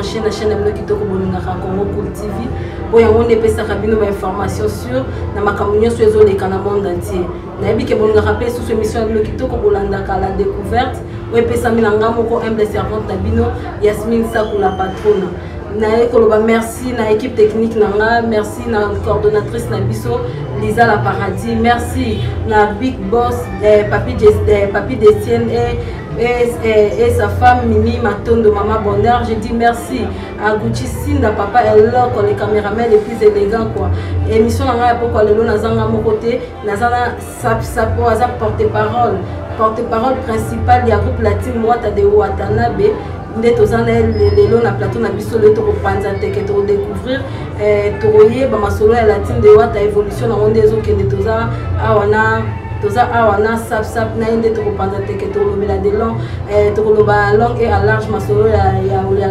branché na chaîne na bino kitoko bolingaka Congo Cool TV. Po yango nde epesaka bino ba information sur na makambo nyonso ezoleka na monde entier. Nayebi ke bolingaka mpe lisusu émission ya bino kitoko bolandaka la découverte oyo epesami na nga moko humble servante na bino Yasmine Saku la patrona. Naye koloba merci na équipe technique na nga, merci na coordonnatrice na biso Lisa la Paradis, merci na big boss Papi Papi Destienne et sa femme Mimi Matondo, Maman Bonheur. Je dis merci à Gucci Sinda, Papa Eloko, les caméramans les plus élégants quoi. Émission na nga pokwa lelo nazanga mon côté, nazana sap sap aza porte-parole, porte-parole principal ya groupe La Team Wata de Watanabe. Nde toza na lelo na plateau na biso lelo tokopanza teke tokodécouvrir tokoyeba masolo ya La Team de Wata, évolution nango nde ezokende. Toza awa na toza awa na sap sap na ye nde tokopanza teke, tokolobela de long, tokoloba long et à large masolo ya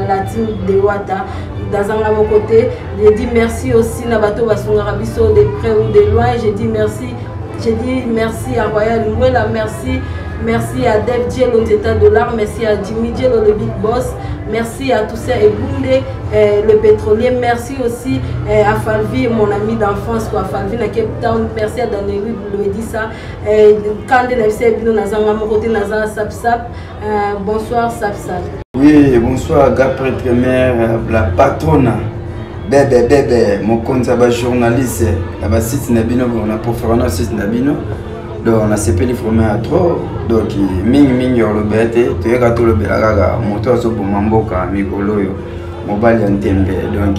La Team de Wata. Nazanga moko te. Je dis merci aussi na bato basungaka biso de près ou de loin. Je dis merci, je dis merci à Royal Mwela, merci, merci à Dev Djelo Nzeta Dollar, merci à Jimmy Djelo le big boss, merci à Toussaint Ebunde le pétrolier, merci aussi à Falvi, mon ami d'enfance quoi, Falvi na Cape Town, merci à Daniel Louedissa, Kande na biso bino nazanga moko te, naza sap sap. Bonsoir sap sap. Oui, bonsoir gars prêtre mère la patronne bebe bebe mokonzi ya bajournaliste ya basite na bino, na préféré na site na bino. Donc nasepeli vraiment ya trop. Donc mingimingi olobela te, toyeka tolobela kaka moto azoboma mboka mikolo oyo, mobali ya ntembe, donc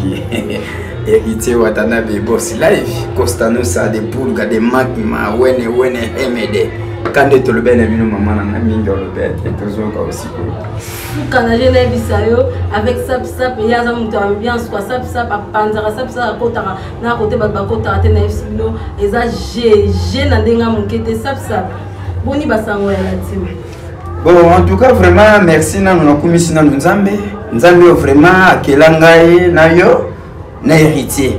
Héritier Watanabe, boss live Costanusa de Pulga de Magma wene wene hemede kande tolobela na bino. Mama na nga, mingi olobela te, tozoyoka osikoyo. Suka na je nayebisa yo avec sap sap, ye aza moto ya ambiance quoi. Sap sap apanzaka, sap sap akotaka na kote bato bakotaka te. Nayebisi bino eza g na ndenge ya moke te. Sap sap, boni basango ya La Team? Bon, en tout cas vraiment merci nanu, nakumisi nanu Nzambe, Nzambe oyo vraiment akela ngai na yo na Héritier,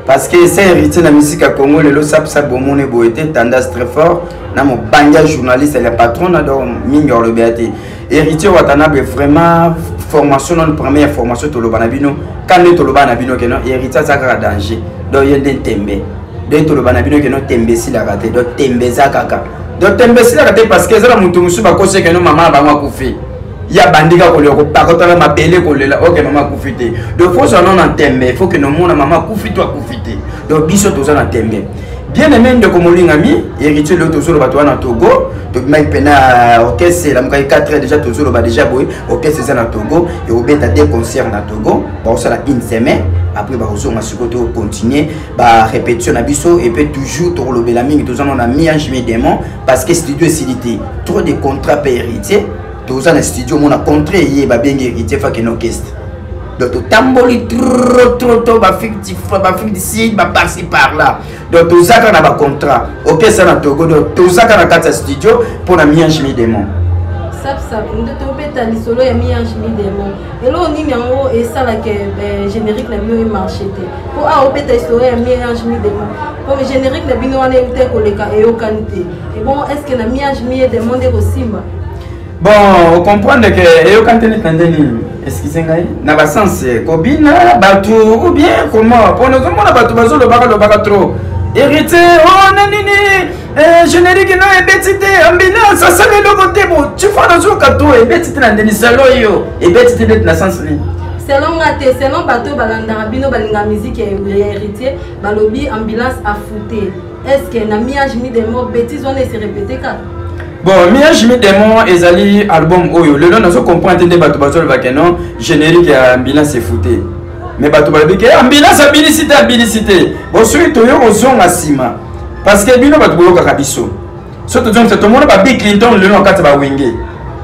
parce que c'est Héritier na musique ya Congo lelo. Sap sap bomoni boye te, tendance très fort na mobangi ya journaliste ya patron na. Donc mingi olobela te, Héritier Watanabe vraiment formation nanu, première formation toloba na bino kande, toloba na bino ke non, Héritier aza kaka danger. Donc ye nde ntembe, donc toloba na bino ke non, tembe esilaka te. Donc tembe eza kaka, donc tembe esilaka te, parce que eza na moto mosusu bakosi ke non, mama na bango akufi, ya bandika kolela kopakotala mabele kolela oke mama akufi te. Donc faut ozala na tembe, faut ke nomona mama akufi to akufi te. Donc biso toza na tembe. Bien aimé ndeko molingami Héritier, lelo tozoloba toza na Togo, tobimaki mpena orchestre elamukaki 4 heures déjà, tozoloba déjà boye orchestre eza na Togo, ekobeta deux concert na Togo, bakosala une semaine, après bakozonga. Sikoyo tocontinue barépétition na biso et puis toujours tokolobela mingi. Toza na mi-ange mi-démon parce que studio esili te, trop de contrat mpe Héritier. Toza na studio, omona contrat eye, babengi Héritier fakende orchestre. Donc totamboli trop trop trop, baafrique du Sud, baparci par là. Donc toza kaka na bacontrat orchestre na Togo, donc toza kaka na kati ya studio mpo na mi-ange mi-démon. Sap sap, nde tobeta lisolo ya mi-ange mi-démon. Eloko nini yango esalaka générique na bino emarché te? Mpo awa obeta lisolo ya mi-ange mi-démon, po générique na bino wana euta koleka eyokani te. Et bon, est ce que na mi-ange mi-démon nde kosimba? Bon, ocomprendre ke eyokani te neti na nde nini, excuse ngai, na basens kobina bato ou bien comment? Mpo nazomona bato bazolobaka lobaka trop Héritier o na nini, générique no ebeti te, ambulance asala eloko te. Bo tu vois, nazoyoka to ebeti te na ndeni salo oyo ebeti te neti na sens nini? Selon nga te, selon bato oyo balandaka bino, balingaka musique ya Héritier, balobi ambulance afute. Est ce que na mi-ange mi-démon bêtise wana ese répété kaka? Bon, mi-ange mi-démon ezali album oyo lelo nazo comprendre te nde bato bazolobaka non, générique ya ambulance efute, mais bato balobi ke ambulance abilisi te, abilisi te. Bon, soki toyo kozonga nsima, parce que bino bato boyokaka biso, so tozongisa, tomona ba Bill Clinton lelo na kati ya bawenge,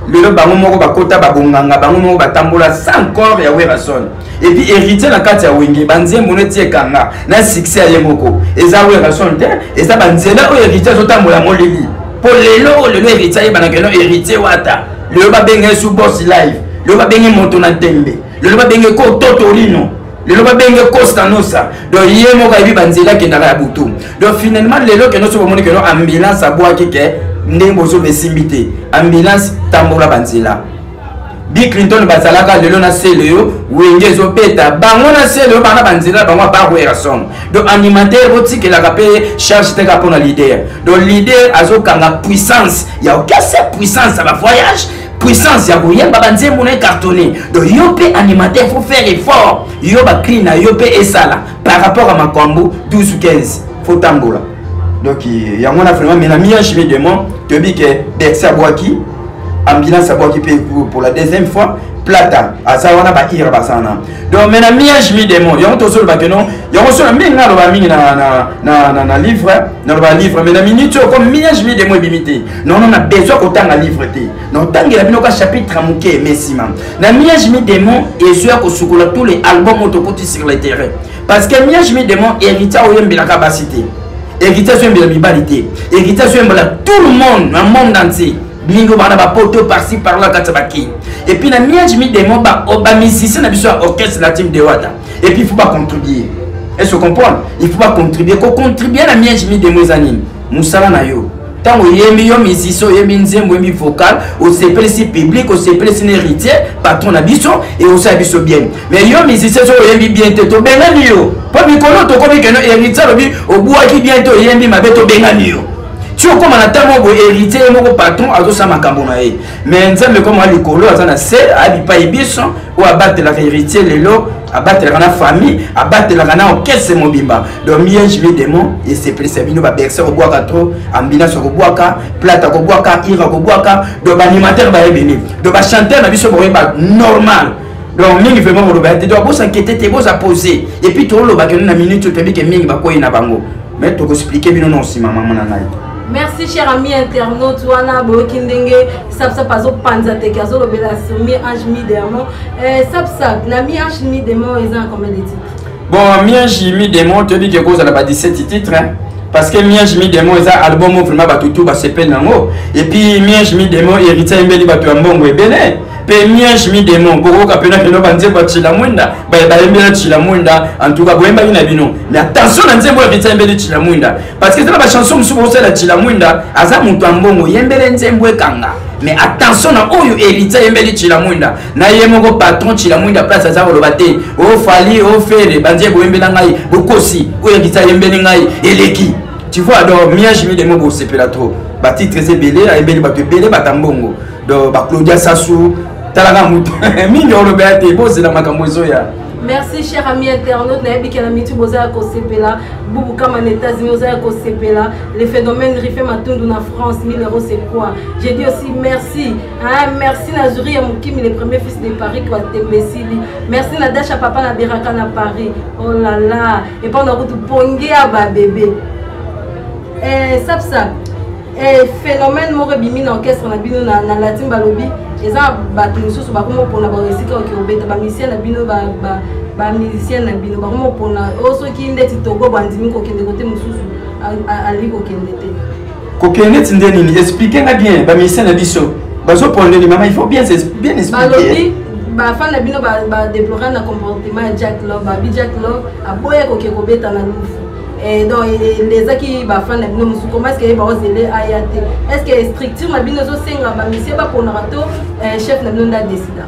lelo bango moko bakota babonganga, bango moko batambola sans corps ya Werrason. Et puis Héritier na kati ya wenge, banzembo neti ekanga na succès ya ye moko eza Werrason te, eza banzela oyo Héritier azotambola molili. Mpo lelo oyo, lelo Héritier ayebanaka eno Héritier Wata, lelo babenge ye su boss live, lelo babenge moto na ntembe, lelo babenge ko Totorino, lelo babenge Costa Nosa. Donc ye moko ayebi banzela akendaka ya butu. Donc finalement lelo kendo so bomoni keno ambulance abwaki ke ndenge bozoba esimbi te, ambulance tambola banzela. Bill Clinton bazalaka lelo na sele yo wenge ezobeta bango na sele yo bana banzela bango apart Werrason. Donc animateur botikelaka mpe charge te kaka mpona leader. Donc leader azokanga puissance ya orchestre, puissance ya bavoyage, puissance ya koyemba banzembo na ecartonné. Donc yo mpe animateur faut faire effort, yo bacri na yo mpe esala par rapport à makambo 12 ou 15 faut tambola. Donc yango wana vraiment, mais na mi-ange mi-démon toyebi ke Bercy abwaki ambulance, abwaki mpe pour la deuxième fois. Plata aza wana, baira baza wana. Donc mais na mi-ange mi-démon yango tozoloba ke non, yango so na mingi naloba mingi na livre, naloba livre, mais na minute oyo comme mi-ange mi-démon ebimi te, non non, na besoin kotanga livre te, na otangela bino ka chapitre ya moke. Mais nsima na mi-ange mi-démon ezoya kosukola tous les albums oyo tokoti sur le terrain, parce que mi-ange mi-démon, héritier oyembelaka basi te, héritier azoyembela mibali te, héritier azoyembela tout le monde na monde entier, mingi bana bapoto par-ci par-là kati ya bakei. Et puis na mi-ange mi-démon, bamusicien na biso ya orchestre, la team de Wata, et puis il faut bacontribuer. Est ce comprendre? Il faut bacontribuer. Kocontribuer na mi-ange mi-démon eza nini? Mosala na yo, ntango oyembi, yo musicien oyembi nzembo, oyembi vocal, osepelisi public, osepelisi na héritier patron na biso, e osala biso bien. Mais yo musicien, soki oyembi bien te, tobengani yo, mpo mikolo tokomi keno héritier alobi obwaki bien te, oyembi mabe, tobengani yo. Ti okóma na ntango boye, héritier ye moko patron azosala makambo na ye. Mais Nzambe koma likolo aza na se, abipai biso oyo abatelaka héritier lelo, abatelaka na famille, abatelaka na orchestre mobimba. Donc mi-ange mi-démon esepelisa bino. Babercy kobwaka trop, ambulance kobwaka, plate kobwaka, ira kobwaka. Donc baanimateur bayebeli, donc bachanteur na biso boyeba normal. Donc mingi vraiment koloba te, donc bos'inquiéter te, boza posé. Et puis tolobaka na minute oyo, toyebi ke mingi bakwei na bango, mais tokoexpliquer bino na nsima, mama na ngai. Merci, cher ami internaute. Wana boyoki ndenge Sapsap azopanza teke, azolobela sur mi-ange mi-démon. Sapsap, na mi-ange mi-démon eza na combien de titres? Bon, mi-ange mi-démon toyebi ke kozala ba 17 titres, hein? Parce que mi-ange mi-démon eza album oyo vraiment bato tu basepeli nango. Et puis mi-ange mi-démon, héritier ayembeli bato ya mbongo ebele. Mpe mi-ange mi-démon bokoyoka mpena keno banzembo ya Tshila Mwinda, bayembela Tshila Mwinda. En tout cas boyembaki na bino, mais attention na nzembo oyo héritier ayembeli Tshila Mwinda, parce que eza na bachanson mosusu bokosala Tshila Mwinda, aza moto ya mbongo, yembele nzembo ekanga. Mais attention na oyo héritier ayembeli Tshila Mwinda na ye moko patron Tshila Mwinda, place aza koloba te ofali ofere banzembo oyembela ngai, bokosi, oyo héritier ayembeli ngai eleki, tu vois. Donc mi-ange mi-démon bosepela trop, batitre eza ebele, ayembeli bato ebele, bata mbongo. Donc baclaudia Sasu, talaka moto mingi olobela te, bozela makambo ezoya. Merci, cher ami internaute. Nayebi ke na mitu boza ya kosepela. Bubu Kama na États-Unis oza ya kosepela. Le phénomène Rife Matundu na France, 1000 euros, c'est quoi? J'ai dit aussi merci, hein, merci na Zuri ya Mokimi, le premier fils de Paris Kwatembesili. Merci na Dasha papa na Beraka na Paris. Oh là là, et pendant kutu ponge ya babebe. Eh, Sapsap, eh, phénomène moko ebimi na orchestre na bino na latin. Balobi eza bato mosusu bakoma mpona baesika oke obeta, bamusicien na bino, bamusicien na bino bakoma mpona oyo soki ndeti Togo bandimi kokende kote mosusu, ali kokende te. Kokende neti nde nini? Explique nga bien. Bamusicien na biso bazopona nini? Mama, il faut bien, bien expliquer. Balobi bafan na bino badéplora na comportement ya Jack Love. Babi Jack Love aboya koke kobeta na Lufu. Donc ezaki bafan na bino mosusu, comment est ce que baozele aya te? Est ce que structure na bino ezosenga bamusicien baponaka to chef na bino nde adécida?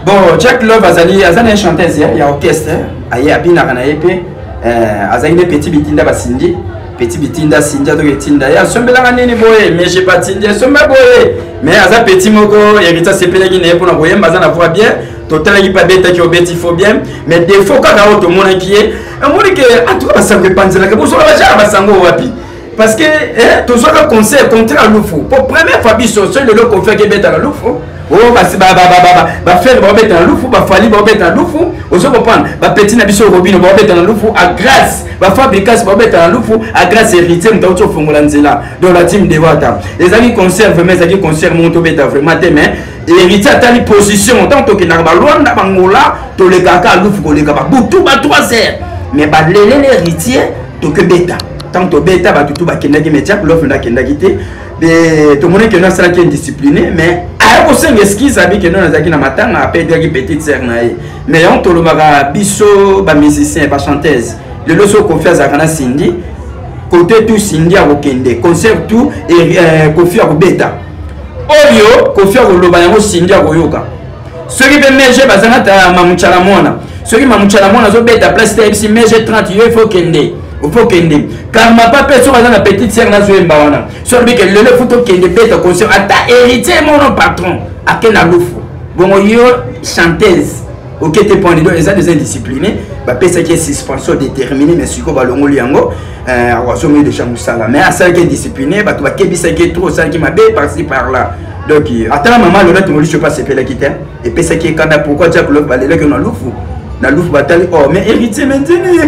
Bon, Jack Love azali, aza na ye chanteuse ya orchestre, aye abinaka na ye mpe. Azali nde petit bitinda, basindi petit bitinda, sindi atoki etinda ye asombelaka nini boye, mais je batindi esomba boye. Mais aza petit moko héritier asepelaki na ye mpona koyemba, aza na voix bien, totalaki mpe abetaki, obeti fo bien. Mais défaut kaka oyo tomonaki ye, amoni ke en tout cas basango epanzelaka, bozola bajara basango wapi? Parce que tozwaka conseil contraire ya Lufu. Po première fois biso so lelo Kofi akebeta na Lufu, oyo bafere baobeta na Lufu, bafali baobeta na Lufu, ozo comprendre, bapeti na biso Robino baobeta na Lufu a grâce bafabricas baobeta na Lufu a grâce héritier moto auti ofongola nzela. Donc la team de Wata ezalaki concert, vraiment ezalaki concert moko tobeta vraiment te. Mais héritier atali position, ntango tokendaka balwanda bangola, tolekaka Lufu, koleka babutu ba 3 heures, mais balelele héritier tokebeta. Ntango tobeta, bato tu bakendaki, mais Jack Love nde akendaki te. Tomoni kendo asalaki indiscipline, mais aya kosenga excuse, abi kendo nazalaki na matanga, apediaki petite sœur na ye. Mais yango tolobaka biso bamusicien, bachanteuse, lelo so Kofi azalaka na Cindy, côté tout Cindy akokende concert tout Kofi akobeta, oyo Kofi akoloba yango Cindy akoyoka. Soki mpe mege bazanga ta mamuchala mwana, soki mamuchala mwana azobeta place te, ayebisi mege 30, yo ifo kende, ofo kende. Karmapa mpe soki aza na petite sere nazoyemba wana, soki alobi ke lelo fo tokende beta concert, ata héritier mono patron ake na lufu, bongo yo chanteuse oke te point. Donc eza déjà indiscipliné, bapesaki ye suspension déterminée, mais sikoyo balongoli yango, azongi déjà mosala. Mais asalaki indiscipliné, bato bakebisaki ye trop, osalaki mabe par-ci par là. Donc ata na mama Lolette Molisho mpe asepelaki te, epesaki ekanda. Pourquoi Jack Love balelaki yo na lufu, na lufu batali? Oh, mais héritier mentini,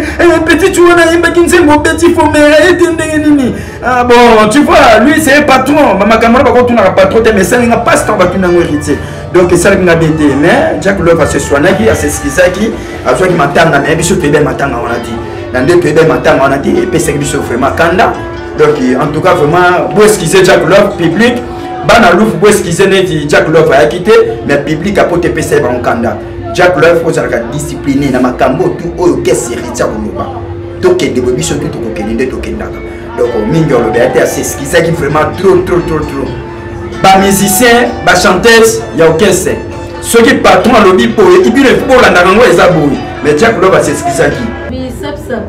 petit wana ayembaki nzembo, obeti fomera ete ndenge nini? Ah, bon, tu vois, lui c'est un patron, bamakambo wana bakotunaka patron te, mais esalinga mpasi ntango batuni yango héritier. Donc esalaki nga bien te, mais Jack Love aseswanaki, aseskizaki, azwaki matanga. Mais biso toyebi matanga wana te, na nde toyebi matanga wana te, epesaki biso vraiment kanda. Donc en tout cas vraiment boexcuse Jack Love, public bana lufu boexcuse neti Jack Love ayaki te, mais public apo te epesa ye bango kanda. Jack Love, ozalaka discipline na makambo tu oyo kesi héritier akoloba, tokende boye, biso tu tokokende nde tokendaka. Donc mingi olobi ate aseskizaki vraiment trop trop trop trop. Bamusicien, bachanteuse ya orchestre, soki patron alobi boye, bino bolandaka yango, eza boye. Mais Jack Love aseskizaki. Bisapsap,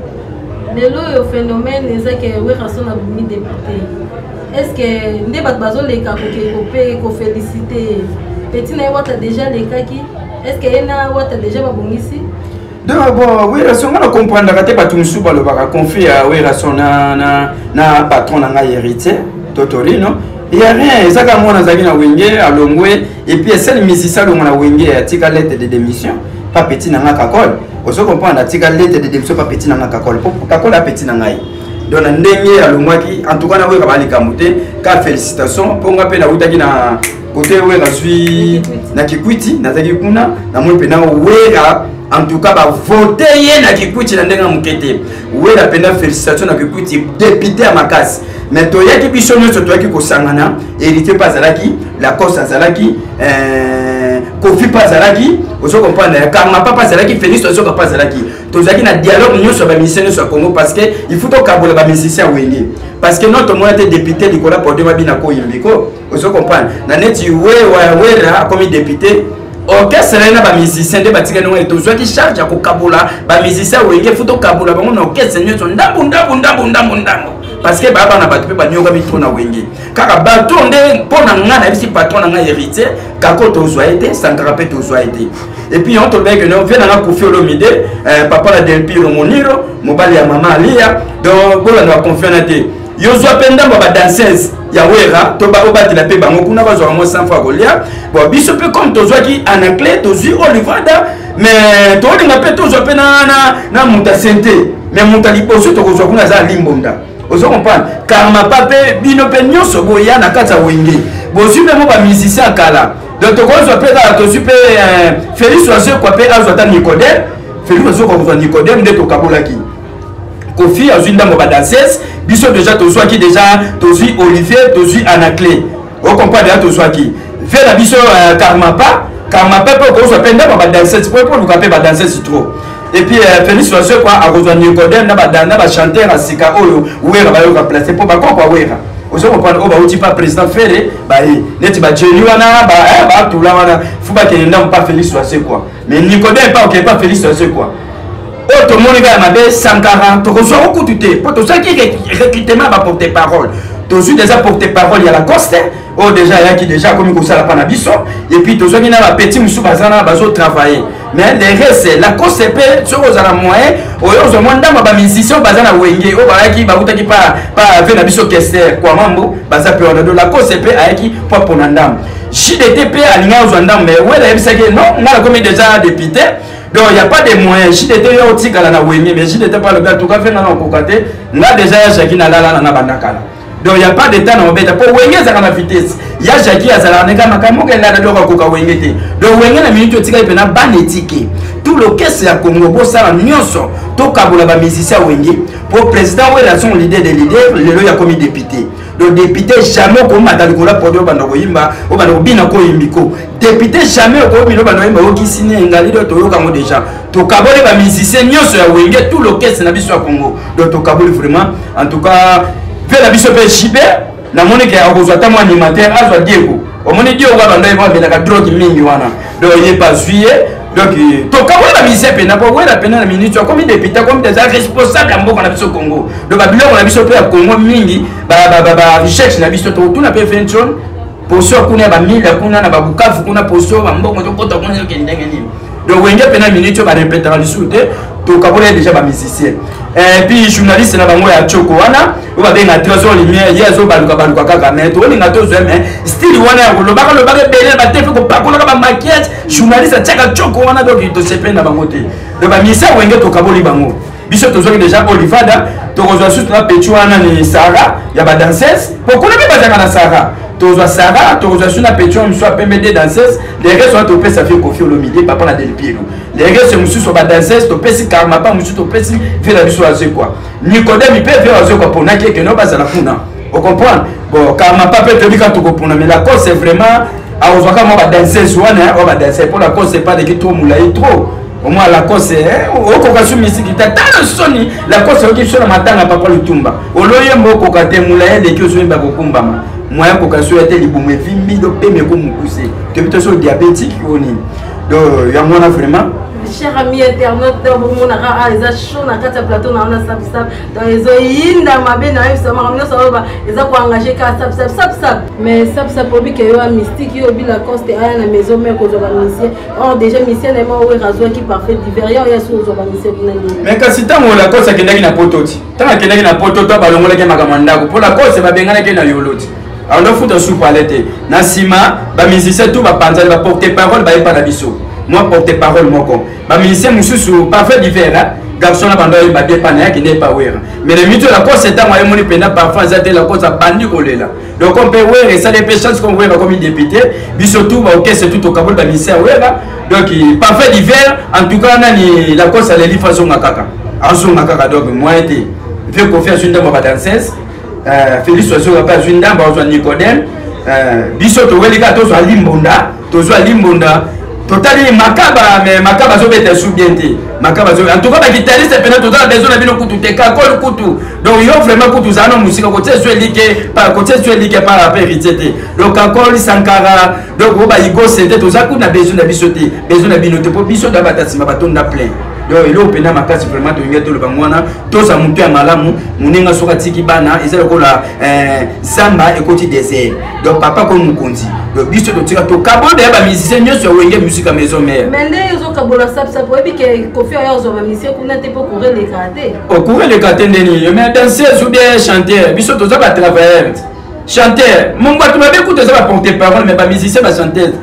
lelo oyo phénomène eza ke Werrason abimi député. Est ce que nde bato bazoleka koke kope kofélicité petit na ye Wata déjà alekaki? Est ce que ye na Wata déjà babongisi? Donc bon, Werrason, nga na comprendaka te. Bato mosusu balobaka conflit ya Werrason na patron na ngai héritier Totorino, ya rien. Eza kaka mwana azalaki na Wenge, alongwe, et puis esali musicien alongwa na Wenge atika lettre de démission pa petit na nga Kakol. Ozo comprendre, atika lettre de démission pa petit na nga Kakol, po Kakol apeti na ngai. Donc na ndenge alongwaki, en tout cas naweka balikambo te, ka félicitation, mpo nga mpe nawutaki na kote Wera zwi na Kikwiti, nazalaki kuna, namoni mpena Wera, en tout cas bavote ye na Kikwiti na ndenge ya moke te. Wera mpena félicitation na Kikwiti, député ya makasi. Mais toyaki biso nyonso, toyaki kosangana, héritier mpe azalaki, Lacoste azalaki, Kofi mpe azalaki, ozo comprendre, Karmapa mpe azalaki, Félix Ozoka mpe azalaki. Tozalaki na dialogue nyonso ya bamusicien nyonso ya Congo, parce que il faut tokabola bamusicien ya Wenge, parce que non, tomona te député likolo ya podium abina koyimbiko. Ozo comprendre, na neti wewa Wera akomi député, orchestre na ye na bamusicien nde batikali ngo. Tozwaki charge ya kokabola bamusicien ya Wenge, faut tokabola bango na orchestre nyonso ndambu ndambu ndambu ndambu ndambu, parce que baya bana bato mpe banyokami trop na Wenge. Kaka bato nde mpo na ngai nayebisi patron na ngai héritier kako, tozwa ye te, Sankara mpe tozwa ye te. Et puis on tolobaki no vie nanga Kofi Olomide, papa na Delpiro Moniro, mobali ya mama Alia. Donc bolanda baconfiana te, yo zwa mpe ndambo ya badanseuse ya Wera to obatela mpe bango kuna, bazwaka mwa 100 fois kolia. Bon, biso mpe comme tozwaki Anacle, tozwi Olivada, mais tolinga mpe tozwa mpe na moto ya sente, mais moto ya liboso tokozwa kuna aza Limbonda. Ozo comprendre, Karmapa mpe bino mpe nyonso boya na kati ya Wenge, bozwi mpe mo bamusicien ya kala. Donc tokozwa mpe kaka, tozwi mpe Félix Wazekwa mpe azwa ata Nicodème, Félix Wazekwa kozwa Nicodème nde tokabolaki. Kofi azwi ndambo badanseuse, biso déjà tozwaki, déjà tozwi Olivier, tozwi Anaclé, ocomprendre, ya tozwaki ve na biso Karmapa. Karmapa mpe okozwa mpe ndambo badanseuse po oluka mpe badanseuse trop. Et puis Félix Wazekwa akozwa Nicodème na bachanteur ya sika oyo Wera bayoka place, mpo bakoko Wera, ozo comprendre, oyo bauti pa président Ferre, baye neti bajeni wana, batula wana, fu bakende ndambo pa Félix Wazekwa, mais Nicodème mpa okende pa Félix Wazekwa. Oyo tomoni kaka mabe, Sankara tokozwa okutu te, mpo tosalaki recrutement ya baporte parole, tozwi déjà porte parole ya Lacoste oyo déjà ayaki, déjà akomi kosala mpa na biso. Et puis tozwaki na bapetit mosusu baza na bazotravaille, mais le reste, Lacoste mpe soki ozala moyen oyo ozwa mwa ndambo ya bamusicien baza na Wenge oyo bayaki bakutaki pa ave na biso Kester Kwamambo, baza mpe wana. Donc Lacoste mpe ayaki mpo apona ndambo. JDT mpe alingaki ozwa ndambo, mais Wela ayebisaki non, ngai nakomi déjà député, donc y a pas de moyen. JDT yo otikala na Wenge, mais JDT mpe alobi atuka fe nga na okoka te, nga déjà ya Jaki nalala na nga banda kala, donc y a pas de temps na obeta, mpo Wenge ezalaka na vitesse. Ya Jaki azalaka neka makambo moko elanda, donc akoka Wenge te. Donc Wenge na minute otikali mpena bana etike, tout l'orchestre ya Congo bosala nyonso tokabola bamusicien ya Wenge, mpo président Wera son leader de leader lelo yakomi député. Donc député, jamais okomata likolo ya podium obanda koyimba, obanda kobina koyimbiko. Député, jamais okomina obanda koyimba okisi ne ngali. Do toyokango déjà, tokaboli bamusicien nyonso ya Wenge, tout l'orchestre na biso ya Congo. Donc tokaboli vraiment, en tout cas ve na biso mpe JB namoni ke akozwa ata mwa animateur, azwa Diego. Omoni dio wa bando ye amelaka drogue mingi wana, donc ye bazwi ye. Donc tokabola bamusicien mpena po wera mpena na minute akomi député, akomi deja responsable ya mboka na biso Congo. Donc babiloko na biso mpe ya Congo mingi, barecherche na biso, tokotuna mpe Vention poso kuna ya bamila kuna na babukavu kuna, poso bambongo tokota kuna ezokende ndenge nini. Donc Wenge mpena minute oyo barepetaka lisusu te, tokabola ye déjà bamusicien. Puis journaliste na bango ya choko wana oyo babenga Trésor Lumière, ye azobaluka baluka kaka, mais tokolinga tozwa, mais style wana ya kolobaka lobaka ebele na batefe, kopakolaka bamaquillage, journaliste atiaka choko wana, donc tosepeli na bango te. Donc bamusicien Wenge tokaboli bango. Biso tozwaki déjà Olivada, tokozwa susu na peti wana ni Sara ya badanseuse, po kuna mpe bazalaka na Sara. Tozwa Sara, tokozwa su na peti wana mosusu ya pembe de danseuse. Le reste wana topesa vie Kofi Olomide, papa na Del Piero. Le reste mosusu badanseuse topesi Karmapa, mosusu topesi vie na biso Azekwa Nicodème mpe vie Azekwa mponaki ekeno bazala kuna, ocomprendre. Bon, Karmapa mpe toyebi kaka tokopona, mais la cause c'est vraiment akozwaka mwa badanseuse wana oyo badanseuse, mpo la cause c'est pas leki trop molai trop. Omwa Lacoste okoka su misiki te, tala soni. Lacoste oyoki biso na matanga papa Lutumba, oloyemba okoka te, molai eleki, ozoyemba kokumbama, moyen koka so ya te, libumu evimbi, do peme eko mokuse, toyebi te so diabétique o nini. Donc yango wana vraiment. Cher ami internaute, donc bomonaka a eza chaud na kati ya plateau na wana sapsap, donc ezoyinda mabe na yebisa makambo nyonso aloba eza koengage ka sapsap sapsap. Mais sapsap obi ke yo ya mystique, yo obi Lacoste aya na maison mare kozwa bamusicien, or déjà musicien na ye moko oyo azwaki Parfait Divers, ya oyo asi ozwa bamusicien kuna nini? Mais kasi ntango Lacoste akendaki na poto, ti ntango akendaki na poto to balongolaki makambo ya ndako, mpo Lacoste babenganaki na yolo ti aofuta supu ale te. Na nsima bamusicien tout bapanzani, baporte parole bayepa na biso, mwa porte parole moko, bamusicien mosusu Parfait Divers, garçon na bando ayeba bien pa na ye, akende epa Wera. Mais le mito Lacoste ntango ayemoni mpenza Parfait aza te, Lacoste abandi kolela. Donc mpe Wera esali mpe chance, comme Wera komi député, biso tout baokese tout tokaboli bamusicien ya Wera. Donc Parfait Divers, en tout cas nani, Lacoste aleli fa azonga kaka, azonga kaka. Donc moyen te, vie Kofi azwi ndambo ya badanseuse, Félix azoka mpe azwi ndambo, azwa Nicodème. Biso toweli kaka tozwa Limbonda, tozwa Limbonda, totali Makaba, mais Makaba azobeta su bien te. Makaba azo, en tout cas baguitariste mpena toza na besoin na bino kutu te. Kakol kutu, donc yo vraiment kutu ozala na mosika, kotia so elike, kotia so elike par rapport Héritier te. Donc Kakol, Sankara, donc oyo baigose te, toza kutu na besoin na biso te, besoin na bino te, mpo biso da bata nsima batonda plein. Donc eloko mpena makasi vraiment tolingi toloba mwana toza motu ya malamu, moninga soki atiki bana eza lokola zamba ekoti désert. Donc papa ko mokonzi, donc biso totika tokabola ya bamusicien nyonso ya Wenge Musique ya Maison Mère. Mais nde ozokabola sapsap, oyebi ke Kofi oyo ozwa bamusicien kuna te, mpo courant elekaka te. Courant eleka te ndeni? Mais danseuse ou bien chanteur, biso toza batravailleur, chanteur mongo bato mabe kutu eza baporte parole, mais bamusicien, bachanteuse,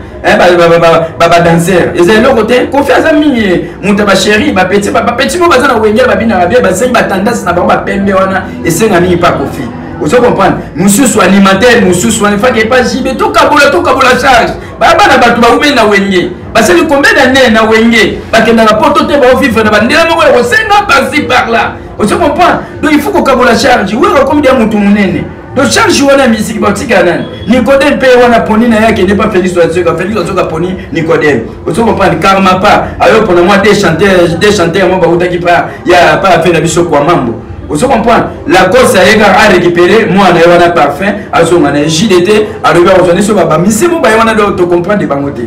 badanser eza eloko te. Kofi aza mingi moto ya bachéri, bapeti bapeti mo baza na Wenge, babinaka bien, basengi batendance na bango bapembe wana esenga mingi mpa Kofi, ozo comprendre. Mosusu alimentaire, mosusu wana efaki epa jibe. Tokabola, tokabola charge. Baya bana bato baumeli na Wenge, basali combien d'année na Wenge, bakendaka poto te, baovivre na bandela moko ya kosenga par-ci par là, ozo comprendre. Donc il faut kokabola charge. Wera komi dia motu monene, donc charge wana ya misiki batikala nani? Nicodème mpe wana poni na ye akende pa Félix Azoka, Félix Azoka poni Nicodème, ozo comprendre. Karma pa ayo mpona mwa deux chanteurs, deux chanteurs mo bautaki pa ya pa afe na biso kwa mambo, ozo comprendre. Lacoste aye kaka arécupéré mwana ye wana Parfum, azonga na JDT, alobi akozwa nyonso bamisi mo baye wana. Donc tocomprendre bango te.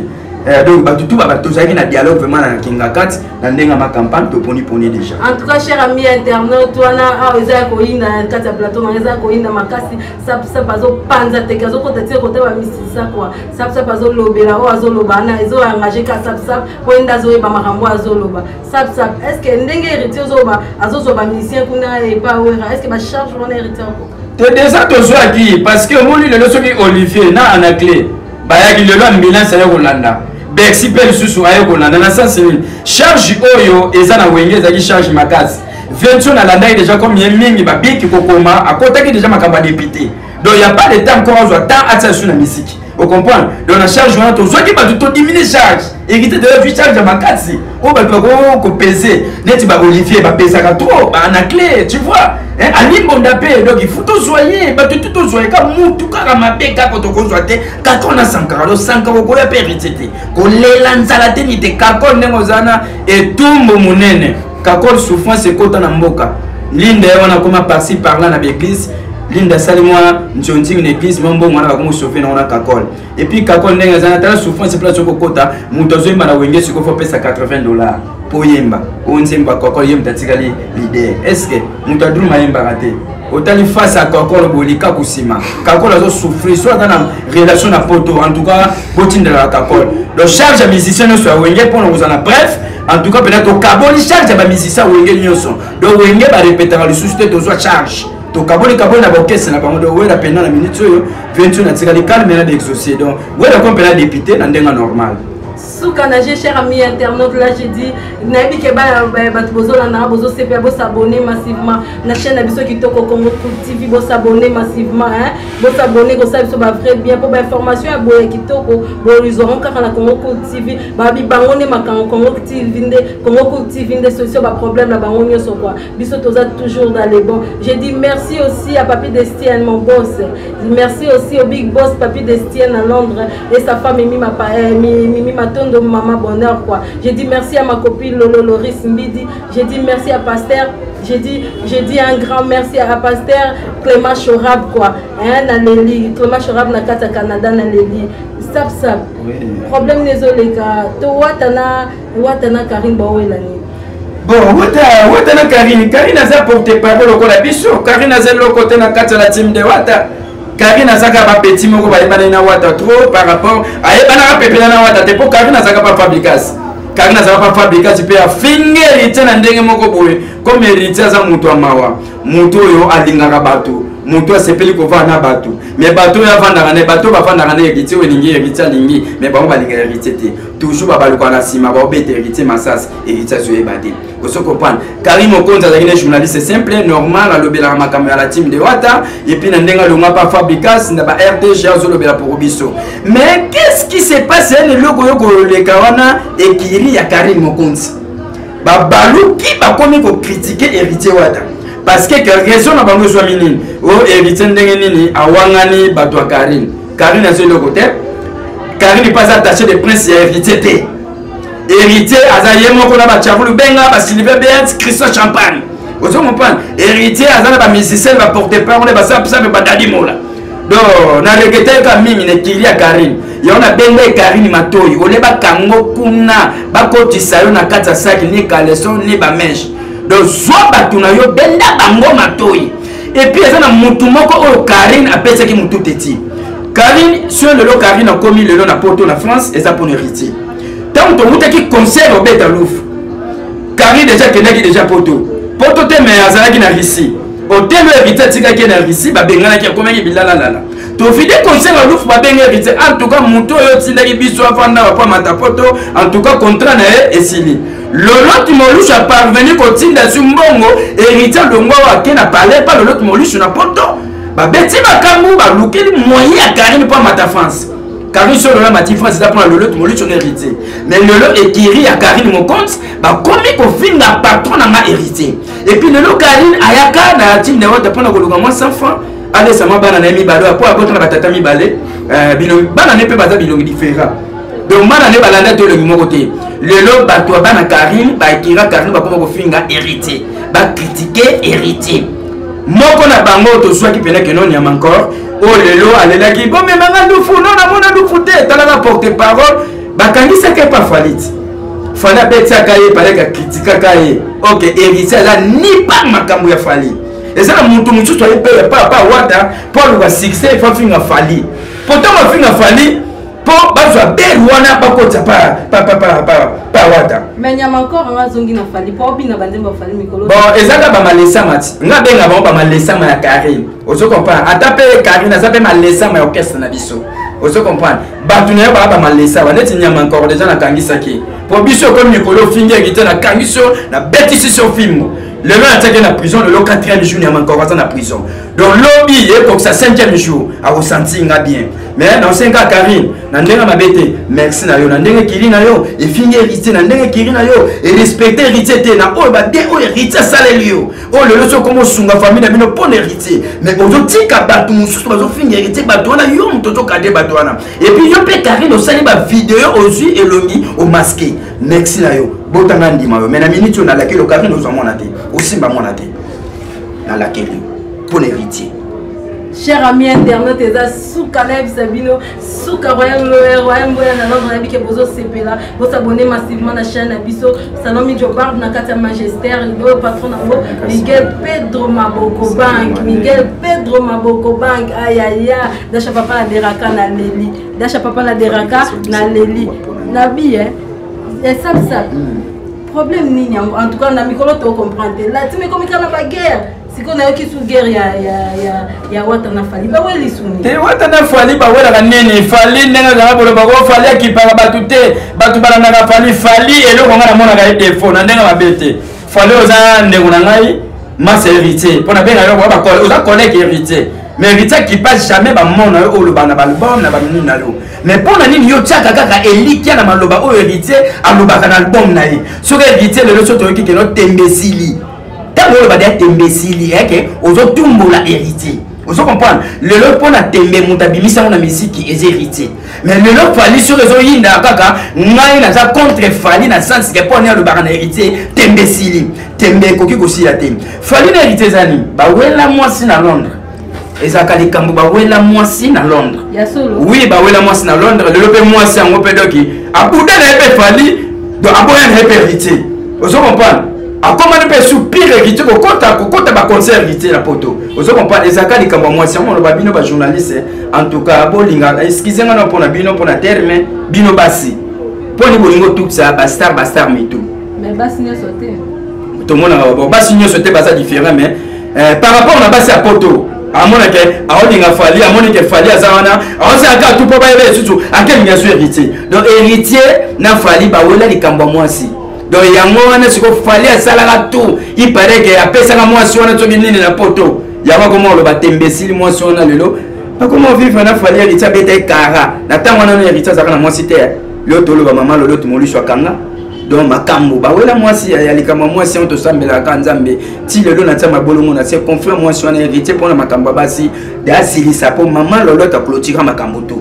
Donc bato tu tozalaki na dialogue vraiment na kinga kati na ndenge ya macampagne, toponiponi déjà. En tout cas, cher ami internaute, wana awa eza ya koyinda na kati ya plateau nanga, eza ya koyinda makasi. Sapsap azopanza teke, azokota tie kota bamisisa kua. Sapsap azolobela oyo azoloba wana ezoengage ka sapsap po ye nde azoyeba makambo oyo azoloba. Sapsap, est ce que ndenge Héritier ozoloba azozwa bamusicien kuna epa Wera, est ce que bacharge wana Héritier akoka te? Déjà tozwaki, parce que omoni lelo soki Olivier na Anaclé bayaki lelo, ambulance aye kolanda Bercy mpe lisusu aye kolanda na sens nini? Charge oyo eza na Wenge ezalaki charge makasi. Vention alandaki déjà comme ye mingi babiki kokoma, akotaki déjà makambo ya député, donc y a pas de temps encore azwa temps atia su na misiki, ocomprendre. Donc na charge wana tozwaki bato, todimine charge. Héritier de vi charge ya makasi oyo bato bakokopese neti baOlivier bapesaka trop, baAnaclé, tu vois, Alimbonda mpe. Donc il faut tozwa ye, bato tu tozwa ye ka mutu kaka mabe kaka tokozwa te kaka na Sankara. Do Sankara okoya mpe Héritier te, kolela nzala te ni te. Kakol ndenge oza na etumbu monene, kakol souffrance ekota na mboka, linda ye wana akoma par-ci par-là na baeglise. Linda asali mwa nzonzingi na église, mwa mbongo wana bakomi sauve nango na kakol. Et puis kakol ndenge aza na tala souffrance, place okokota moto azoyemba na Wenge sikoyo fo apesa 80 $ mpo oyemba oyo nzembo ya Kakol. Ye moto atikali leader. Est ce que moto adruma ayembaka te? Otali face ya Kakol, bolika kosima Kakol azosouffrir. So aza na relation na poto, en tout cas botindelaka Kakol. Donc charge ya musicien nyonso ya Wenge, mpona kozala bref, en tout cas mpena tokaboli charge ya bamusicien ya Wenge nyonso. Donc Wenge barepetaka lisusu te, tozwa charge, tokaboli kaboli na baorchestre na bango. Donc Wera mpena na minute oyo 28 natikali calme na baexaucé. Donc Wera ko mpena député na ndenge normal. Suka na je, cher ami internaute, là je dis, nayebi ke bato bozolandaka, bozosepela, bosabonner massivement na chaîne na biso kitoko Congo TV. Bosabonner massivement, hein? Bosabonner, kosala biso bavrai bien, mpo bainformation ya boye kitoko bozwango kaka na Congo Cool TV. Babi bango nde makambo Congo TV nde, Congo Cool TV nde solution baproblème na bango nyonso quoi. Biso toza toujours dans les bons. Je dis merci aussi à Papi Destien, mon boss. Merci aussi au big boss Papi Destien à Londres et sa femme Mimi, Mimi Matondo, Maman Bonheur quoi. Je dis merci à ma copine Lolo Loris Mbidi. Je dis merci à Pasteur, je dis un grand merci à Pasteur Clément Chorab quoi, hein, na leli Clément Chorab na kati ya Canada na leli. Sap sap. Oui. Problème nezoleka to Wata na Wata na Karine bawela nini? Bon, Wata na Karine, Karine aza porte parole lokola biso. Karine aza eloko te na kati ya la team de Wata. Karine azaka bapeti moko bayebanaki na Wata trop par rapport ayebanaka pepela na Wata te, mpo Karine azaka pa Fabricas. Karine azaka pa Fabricas mpe afingi Héritier na ndenge moko boye. Comme Héritier aza moto ya mawa, moto oyo alingaka bato, moto asepeli kovanda na bato, mais bato oyo avandaka na bato oyo bavandaka na Héritier, oyo elingi Héritier alingi, mais bango balingaka Héritier te. Toujours babalukaka na nsima, baobeta Héritier masasi, Héritier azoyeba te. Ozo comprendre? Karim Mokonzi azalaki ne journaliste simple, normal, alobelaka makambo ya la team de Wata. Et puis na ndenge alongwa pa Fabricas na ba RTG, azolobela pour biso. Mais qu'est-ce qui se passe? Yani eloko oyo koleka wana ekiri ya Karim Mokonzi, babaluki bakomi kocritiquer Héritier Wata, parce que raison na bango ezwami nini? Oyo Héritier ndenge nini awangani bato ya Karine? Karine azo eloko te. Karine mpe aza attaché de presse ya Héritier te. Héritier aza ye moko na bachavulu benga basylvain Beat, Christian Champagne. Ozo comprendre? Héritier aza na bamusicien, baporte parole, basapisape, badadi mola. Donc na regretter ka mingi na ekili ya Karine. Yango nabenga ye Karine matoi ole bakango kuna, bakotisa yo na kati ya saki, ni caleçon ni bamèche. Donc zwa bato na yo, benda bango matoi. Et puis eza na mutu moko oyo Karine apesaki mutu te ti Karine so lelo. Karine akomi lelo na poto, na France, eza mpona Héritier. Ntango towutaki concert obeta Lufu, Karine déjà akendaki déjà poto, poto te, mais azalaki na Russie. Hotel oyo Héritier atikaki ye na Russie, babenganaki, akomaki bilalalala. Tovide concert ya Lufu, babengi Héritier. En tout cas moto oyo otindaki biso afanda bapo amata poto, en tout cas contrat na ye esili. Loloti Molushu aparvenu kotinda su mbongo. Héritier longwa oyo ake na palais pa Loloti Molushu na poto, babeti makambo, balukeli moyen ya Karine mpo amata France. Karine so lelo amati France, eza mpona Loloti Molushu na Héritier. Mais lelo ekiri ya Karine Mokonzi, bakomi kofinga patron na nga Héritier. Et puis lelo Karine ayaka na team na Wata mpona koluka mwa 100 francs, alesa mwa bana na ye mibale oyo po abota na batata mibale. Bana ne mpe baza bilongi différent, donc bana ne balanda te elongi moko te. Lelo bato ya bana Karine baekira Karine, bakoma kofinga Héritier, bacritiquer Héritier. Moko na bango tozwaki pene keno nyama encore oyo lelo alelaki bomemanga lufu no namona lufu te. Talaka porte parole bakangisaki epa Fally ti Fally abetiaka ye, paleke akritikaka ye. Ok, Héritier aza ni pa makambo ya Fally. Eza na moto mosusu aye mpe pa pa Wata mpo aluka succès, efa finga Fally, po ntango afinga Fally mpo bazwa bere wana bakotisa pa pa pa pa pa pa Wata. Mais nyama encore anga azongi na Fally mpo obina banzembo ya Fally mikolo. Bon, eza kaka bamalesama ti nga benga bango bamalesama ya Karine. Ozo comprendre? Ata mpe Karine aza mpe malesama ya orchestre na biso. Ozo comprendre? Bato na yo baa bamalesama neti nyama encore deja nakangisaki mpo biso ekomi mikolo ofingi Héritier, nakangisi yo, nabetisi so fimbo. Lelo natiaki na prison. Lelo 4e jour nyama encore aza na prison. Donc lobi ekokisa 5e jour, akosentir nga bien. Mais naosenga Karine na ndenge mabe te, merci na yo na ndenge kiri na yo efingi Héritier, na ndenge kiri na yo erespecte Héritier te, na oyo bade oyo Héritier asaleli yo, oyo lelo soki okoma osunga famille na bino mpo na Héritier, mais ozotika bato mosusu bazofinga Héritier. Bato wana yo moto ozokade bato wana. Et puis yo mpe Karine osali bavideo, ozwi elongi omasquer. Merci na yo, botanga ndima yo. Mais na minute oyo nalakeli yo, Karine, ozwa mwana te, osimba mwana te. Nalakeli yo mpo na Héritier. Cher ami internaute, eza suka nayebisa bino suka royal royal mboya na Londres, nayebi ke bozosepela, bosabonne massivement na chaîne na biso Salon Mijo Barbe na kati ya Magistère, oyo patron nango Miguel Pedro Maboko Bank, Miguel Pedro Maboko Bank, ayaya Dasha papa na deraka na leli, Dasha papa na deraka na leli nabi eh esabisa problème nini yango? En tout cas na mikolo to comprendre te, latime ekomi kaka na baguerre. Sikoyo nayoki su guerre ya Wata na Fali, baweli suni te. Wata na Fali bawelaka nini? Fali ndenge azalaka koloba ko Fali akipaka bato te, bato balandaka Fali. Fali eloko ngai namonaka ye defo na ndenge mabe te. Fali oza ndeko na ngai, masa héritier, mpo nabenga yo oza collègue héritier, mais héritier akipa jamais bamona yo oloba na baalbum na banini na yo. Mais mpo na nini yo tiaka kaka elikia na maloba oyo héritier alobaka na album na ye? Soki héritier lelo so toyoki keno tembe esili, ntango oyo bada tembe esili eke ozotumbola héritier, ozo comprendre? Lelo mpo na tembe moto abimisi yango na misiki eza héritier. Mais lelo Fali soki ezoyinda kaka, ngai naza contre Fali na sens ke mpo ani alobaka na héritier tembe esili, tembe ekoki kosila te. Fali na héritier eza nini? Bawela mwasi na Londres, ezalaka likambo bawela mwasi na Londres. Oui, bawela mwasi na Londres. Lelo mpe mwasi yango mpe doki abuda na ye mpe Fali, donc aboya na ye mpe héritier, ozo comprendre? Akomani mpe su pire héritier kokota kokota baconcert héritier na poto, ozo comprendre? Ezalaka likambo ya mwasi yango. Oloba bino bajournaliste, en tout cas bolinga, excuse nga na mpona bino, mpona terme bino basi, mponi bolingo otukisa bastar bastar mitu. Mais basi nyonso te. Tomonaka bon, basi nyonso te, baza différent, mais par rapport na basi ya poto, amonake aolinga Fali, amoni ke Fali aza wana, aosalaka tu mpo bayeba lisusu akelinga so héritier. Donc héritier na Fali bawela likambo ya mwasi. Donc yango wana sikoyo Fali asalaka tout, il paraît ke apesaka mwasi wana soki nini na poto. Yango akoma oloba tembe esili. Mwasi wana lelo akoma vivre na Fali. Héritier abeta ekara na ntango wana no héritier azalaka na mwasi te. Lelo toloba mama lolo tumoliso akanga. Donc makambo bawela mwasi ya likambo ya mwasi yango, tosambelaka Nzambe ti lelo na tia mabolongo na se confrère mwasi wana héritier mpona makambo ya basi de asilisa, mpo mama lolote aklotira makambo to.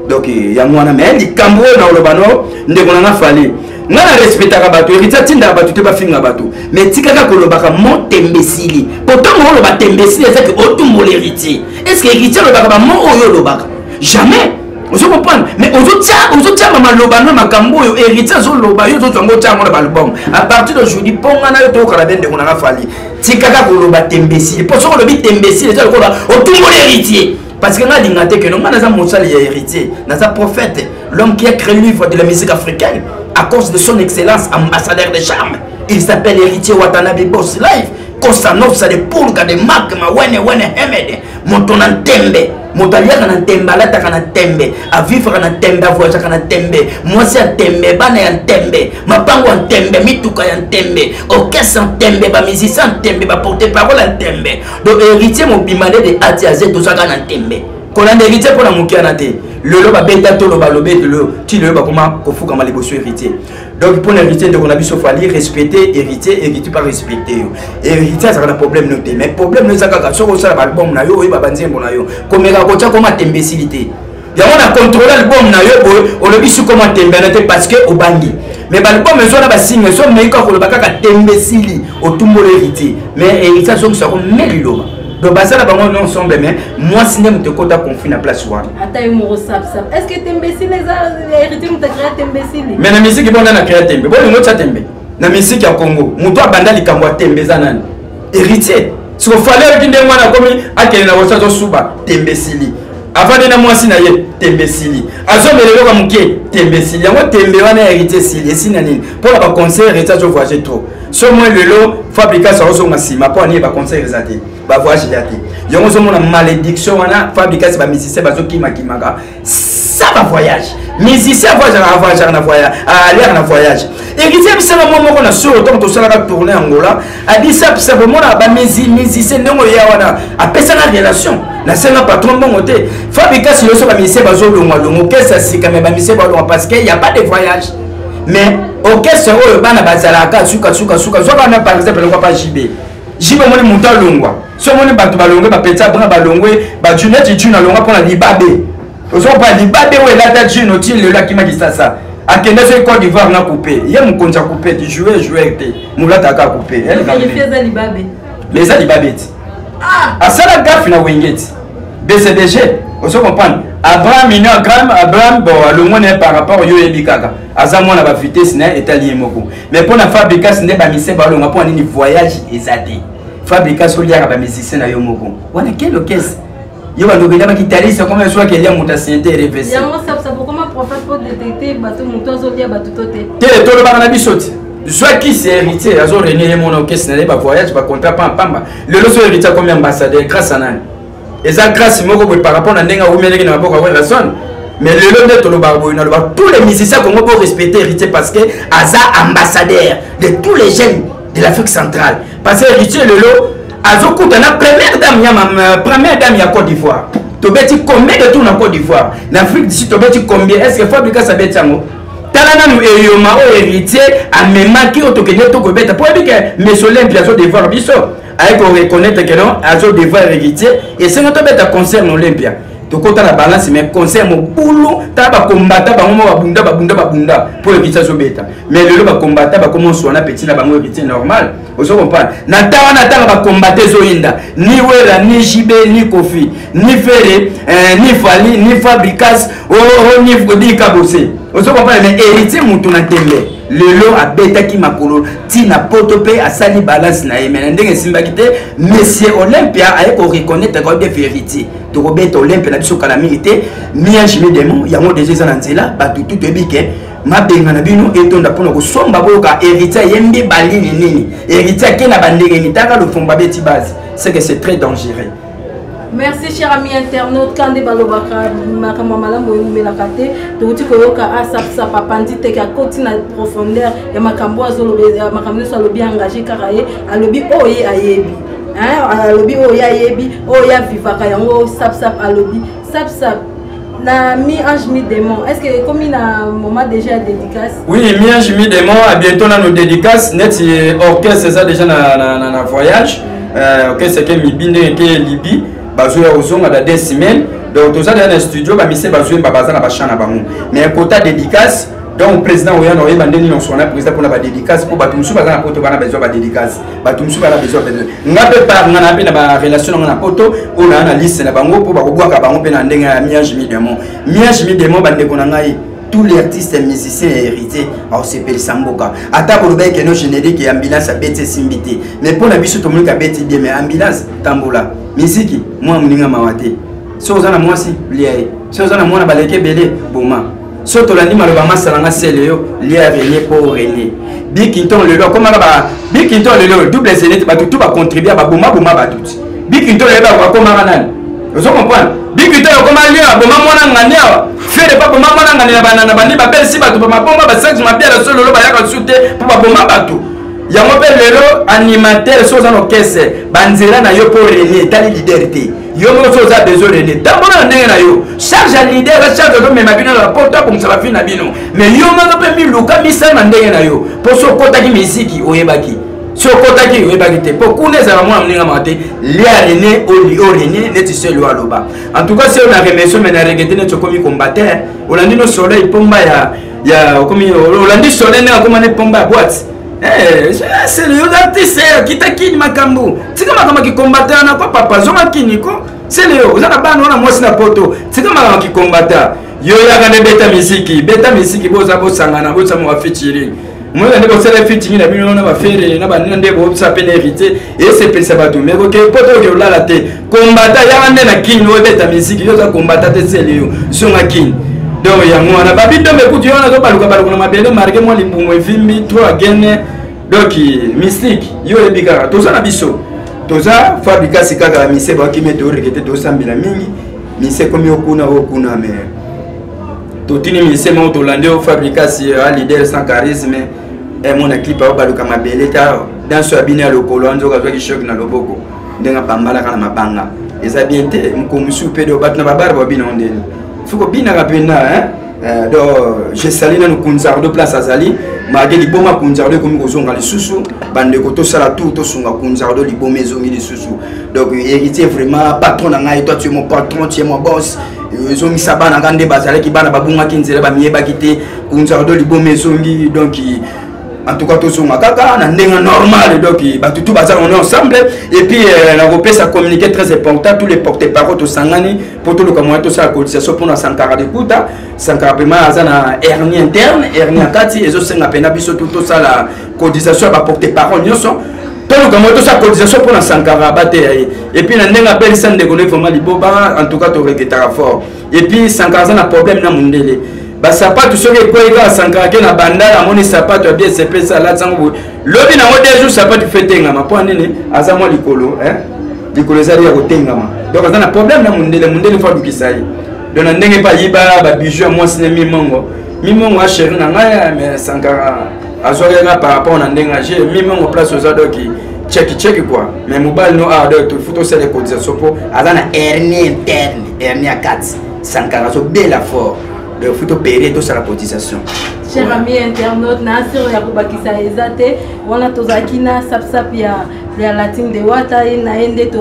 Donc yango wana. Mais likambo oyo na oloba no, ndeko na nga Fali, nga na respectaka bato, héritier atindaka bato te bafinga bato, mais tikaka kolobaka mo tembe esili, po ntango oloba tembe esili ezaki otumbola héritier. Est ce que héritier alobaka bamo oyo olobaka? Jamais, ozo comprendre? Mais ozotia maloba no makambo oyo héritier azoloba, yo ozozwa yango, otia yango na baalbum. À partir d'aujourd'hui, mpo nga na yo tokokala be. Ndeko nanga Fali, tikaka koloba tembe esili, mpo soki olobi tembe esili eza lokola otumboli héritier, parce que nga alinga te keno nga naza mosali ya héritier, naza prophète, l'homme qui a créé le livre de la musique africaine à cause de son excellence, ambassadeur de charme, il s'appelle Héritier Watanabe, Boss Live, Kosanovsa de Pulga de Magma Wene Wene Hemede, moto na ntembe, moto aliaka na ntembe, alataka na ntembe, avivaka na ntembe, avoyageaka na ntembe, mwasi ya ntembe, bana ya ntembe, mapango ya ntembe, mituka ya ntembe, orchestre ya ntembe, bamusicien ya ntembe, baporte parole ya ntembe. Donc héritier mobima nde de A ti à Z tozaka na ntembe. Kolanda héritier mpo na mokiana te. Lelo babeta tolo balobe, lelo ti lelo bakoma kofukama liboso héritier. Donc mpo na héritier, ndeko na biso Fali, respecte héritier, héritier pas respecte yo. Héritier azalaka na problème no te, mais problème no eza kaka soki osala baalbum na yo, oyeba banzembo na yo, komeka kotya koma tembe esili te. Yango na contrôle album na yo boye, olobi su koma tembe na te parce que obangi. Mais baalbum ezwa na basingle, so omeki kaka koloba kaka tembe esili, otumbola héritier. Mais héritier azongisako me liloba. Donc baza na bango non ensemble, mais mwasi nde moto ekota conflit na place wana. Ata ye moko sapsap, est ce que tembe esili eza héritier moto acréa tembe esili? Mais na misiki bonda na créa tembe, bolingo otya tembe na misiki ya Congo, moto abanda likambo ya tembe eza nani? Héritier. Siko Fali ayoki ndenge wana, akomi akende na kosa, azosuba tembe esili, avandi na mwasi na ye, tembe esili, azomela eloko ya moke, tembe esili. Yango tembe wana ya héritier esili, esili na nini? Mpo na baconcert héritier azovoyage trop. So moi lelo Fabricas azonga nsima mpo anie baconcert eza te, bavoyage ya te. Yango ozomona malédiction wana, Fabricas, bamusicien bazokimakimaka sa bavoyage. Musicien avoyageaka, avoyageaka na voyage, aliaka na voyage. Héritier abisaka mwa moko na solo ntango tosalaka tourne Angola, abisa bisa bomona bamusicien ndenge oya wana, apesaka relation, nasenga patron mbongo te. Fabricas yoso bamusicien bazolongwa longo orchestre ya sika, mais bamusicien balongwa parce que y a pas de voyage. Mais orchestre oyo bana bazalaka suka suka suka, zwaka wana par exemple lokwa pa JB. JB omoni moto alongwa, so omoni bato balongwe, bapetsa brin balongwe, baju neti june alongwa mpona libabe. Ozokopa libabe oyo elata june oti lelo akimaki sasa, akende soki Côte d'Ivoire na coupe, ye mokonzi ya coupe ti joueur joueur te, molataka coupe. Mais eza libabe ti asala gafe na Wenge ti. BCBG, ozo comprendre? Abraham Union Abraham, Abraham bon alongwa na ye par rapport yo oyebi kaka aza mwana ba vitesse na ye etali ye moko. Mais mpo na Fabricas nde ba musicien balongwa mpo na nini voyage eza te. Fabricas oliaka ba musicien na yo moko wana quelle orchestre yo bandoki eza bakitalisa koma ezwaki elia moto asente revese yango sapsap okoma prophète po détecter bato moto azolia bato to te te tolobaka na biso te zwa kisi ya héritier azo renie ye mona okesi na ye bavoyage bacontrat pampamba lelo so héritier akomi ambassadeur grâce à nani? Eza grâce moko boye par rapport na ndenge awumelaki na maboko ya Werrason. Mais lelo nde tolobaka boye, naloba tous les musiciens Congo pour respecter héritier parce que aza ambassadeur de tous les jeunes de l'Afrique centrale, parce que héritier lelo azokuta na première dame ya première dame ya Côte d'Ivoire. Tobeti combien de tours na Côte d'Ivoire, na Afrique du Sud tobeti combien? Est ce que Fabricas abeti yango? Tala nanu eyoma oyo héritier amemaki oyo tokende tokobeta mpo oyebi ke mes Olympia azodevoir biso, aye koreconnaitre ke non, azodevoir héritier, esengo tobeta concert na Olympia, tokota na balance. Mais concert mobulu, tala bakombata bango mo babunda babunda babunda mpo héritier azobeta. Mais lelo bakombata bakoma oswana peti na bango héritier normal, ozo comprendre? Na ntango wana ntango bakombata ezoyinda, ni Wera, ni JB, ni Kofi, ni Fere, ni Fali, ni Fabricas, oh, oh, ni Kabose, ozo comprendre? Mais héritier moto na tembe lelo abetaki makolo ntina poto mpe asali balance na ye, mais na ndenge esimbaki te. Monsieur Olympia aye koreconnaitre koyebi vérité, tokobeta Olympia na biso kala mingi te. Mi-ange mi-démon yango deja eza na nzela. Bato tu toyebi ke mabenga na bino etonda mpona kosomba, boyoka héritier ayembi balini nini, héritier ake na bandenge nini, taka lofomba beti base, c'est que c'est très dangereux. Merci, cher ami internaute. Kande balobaka makambo ya malamu eumelaka te. Touti koyoka asapsap apandi teke akoti na profondeur ya makambo azoloba, makambo nyonso alobi engage kaka ye alobi oyo ye ayebi, alobi oyo ye ayebi, oyo ye avivaka yango. Sapsap alobi sapsap na mi-ange mi-démon. Est-ce que ekomi na moment déjà ya dédicace? Oui, mi-ange mi-démon, à bientôt na nos dédicaces. Neti orchestre eza déjà na voyage, orchestre eke mibi ndenge eke Libi, bazoya kozonga na 2 semaines. Donc toza déjà na studio, bamise bazoyemba, baza na bachamp na bango. Mais kota dédicace, donc président oya na oyeba ndenge nyonso wana président mpona badédicace, mpo bato mosusu baza na poto bana besoin badédicace, bato mosusu bana besoin. Nga mpe par nga na mpe na barelation nango na poto oyo naa na liste na bango mpo bakobwaka bango mpe na ndenge ya mi-ange mi-démon. Mi-ange mi-démon, bandeko na ngai, tous les artistes musiciens ya héritier aosepelisa mboka. Ata koloba ekeno générique ya ambulance abeti esimbi te, mais mpo na biso tomoniki abeti bien. Mais ambulance tambola miziki mwa moninga mawa te. So oza na mwasi, lia ye. So oza na mwana baleki ebele, boma. So tolandi maloba masalanga sele yo lia renie mpo renie Bikinton lelo akomaka ba Bikinton lelo double zenith, bato tu bacontribue babomaboma bato ti Bikinton lelo bakomaka nani, ozo comprendre? Bikinton akoma lion, aboma mwana ngani awa, Fere pa boma mwana ngani na banana bandi babelisi bato bamabomba basexe mabiala. So lelo bayaka su te mpo baboma bato yango. Mpe lelo animateur, so oza na orchestre, banzela na yo mpo renie etali leader te. Yo moko so oza besoin renie, tambola na ndenge na yo. Charge ya leader eza charge azomema bino na poto, abongisa bafi na bino. Mais yo moko mpe miluka misala na ndenge na yo, mpo so okotaki miziki oyebaki, so okotaki oyebaki te, mpo kuna ezala mwana moninga maka te. Lia renie o renie neti selo aloba. En tout cas se na remercie, mais na regrette neti okomi combatteur, olandi no soleil pomba ya okomi, olandi soleil ndenge akoma ne pomba ya boîte. Selo yo oza te, se kita kini makambo, tika makambo ya kikombata na ko papa, zonga kini ko sele. Yo oza na bana wana, mwasi na poto, tika makambo ya kikombata. Yo yaka nde beta misiki, beta misiki, boza bosangana bosama ba featuring, moyeka nde bosala featuring na bino na bafere na banina nde bobisa mpe na héritier esepelisa bato. Me koke poto oke olala te, kombata yaka nde na kini oyo ebeta misiki. Yo oza kombata te, sele yo zonga kini. Donc yango wana babidombe kutu yo wana azobaluka baluka na mabele marke mwa libumu evimbi trop agene. Donc mystique yo oyebi kaka toza na biso, toza Fabricasi kaka mise bakimi torekete tosambela mingi mise ekomi okuna okuna. Mais totini mise moko tolandi oyo Fabricasi a leader sans charisme, emona clip aobaluka mabele ta danso ya bino ya lokolo, nzoka azwaki choc na loboko ndenge abambalaka na mabanga. Eza bien te. Moko mosusu mpe do bato na babare babina ndeni fo kobinaka mpena. Donc je sali nanu Kunzardo place azali malgré liboma. Kunzardo ekomi kozonga lisusu, bandeko tosala tour tosunga Kunzardo, liboma ezongi lisusu. Donc héritier vraiment patron na ngai, toi tu es mon patron, tu es mon boss. Ezongisa bana nga nde bazalaki bana babungaki nzela, bamiyebaki te. Kunzardo liboma ezongi. Donc En tout cas tozonga kaka na ndenge normal, donc bato tout baza, on est ensemble. Et puis nakopesa communiqué très important: tous les porte parole tosangani mpo toluka moyen tosala cotisation mpona Sankara de Kuta. Sankara mpema aza na hernie interne, hernie ya kati, ezosenga mpena biso tu tosala cotisation ya baporte parole nyonso. Toluka moyen tosala cotisation mpona Sankara bateya ye. Et puis na ndenge abelisa ndeko no vraiment liboba, en tout cas toregretaka fort. Et puis Sankara aza na problème na mondele. Basapatu soki ekwei kaka, Sankara ke na bandala, amoni sapatu ya bien, sepesa, alati yango boye, lobi nango 2 jours sapatu fe etengama. Mpo nini? Aza mwa likolo, likolo ezali ya kotengama. Donc aza na problème na mondele. Mondele fo alukisa ye. Donc na ndenge mpe ayiba babijou ya mwasi ne Mimongo. Mimongo achéri na ngai, mais Sankara azwaki nga par rapport na ndenge age Mimongo place oza. Donc cheki cheki quoi, mais mobali no awa. Donc faut tosala cotisation mpo aza na hernie interne, hernie ya kati. Sankara azobela fort, donc faut topere, tosala cotisation. Cher ami internaute, na asiro ya kobakisa eza te. Wana tozalaki na Sapsap ya la Team de Wata. Ye na ye nde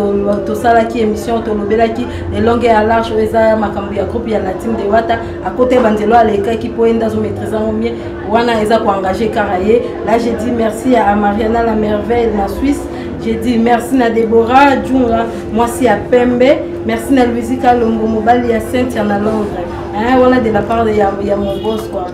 tosalaki émission, tolobelaki elonge ya large oyo eza makambo ya groupe ya la Team de Wata. Akota banzelo alekaki mpo ye nde azomaîtrise yango mie. Wana eza koengage kaka ye. Là, j'ai dit merci à Mariana la Merveille na Suisse. J'ai dit merci na Déborah Djunga, mwasi ya pembe. Merci na Louisi Kalombo, mobali ya Cynthia na Londres, hein, wana de la part ya mon boss quoi.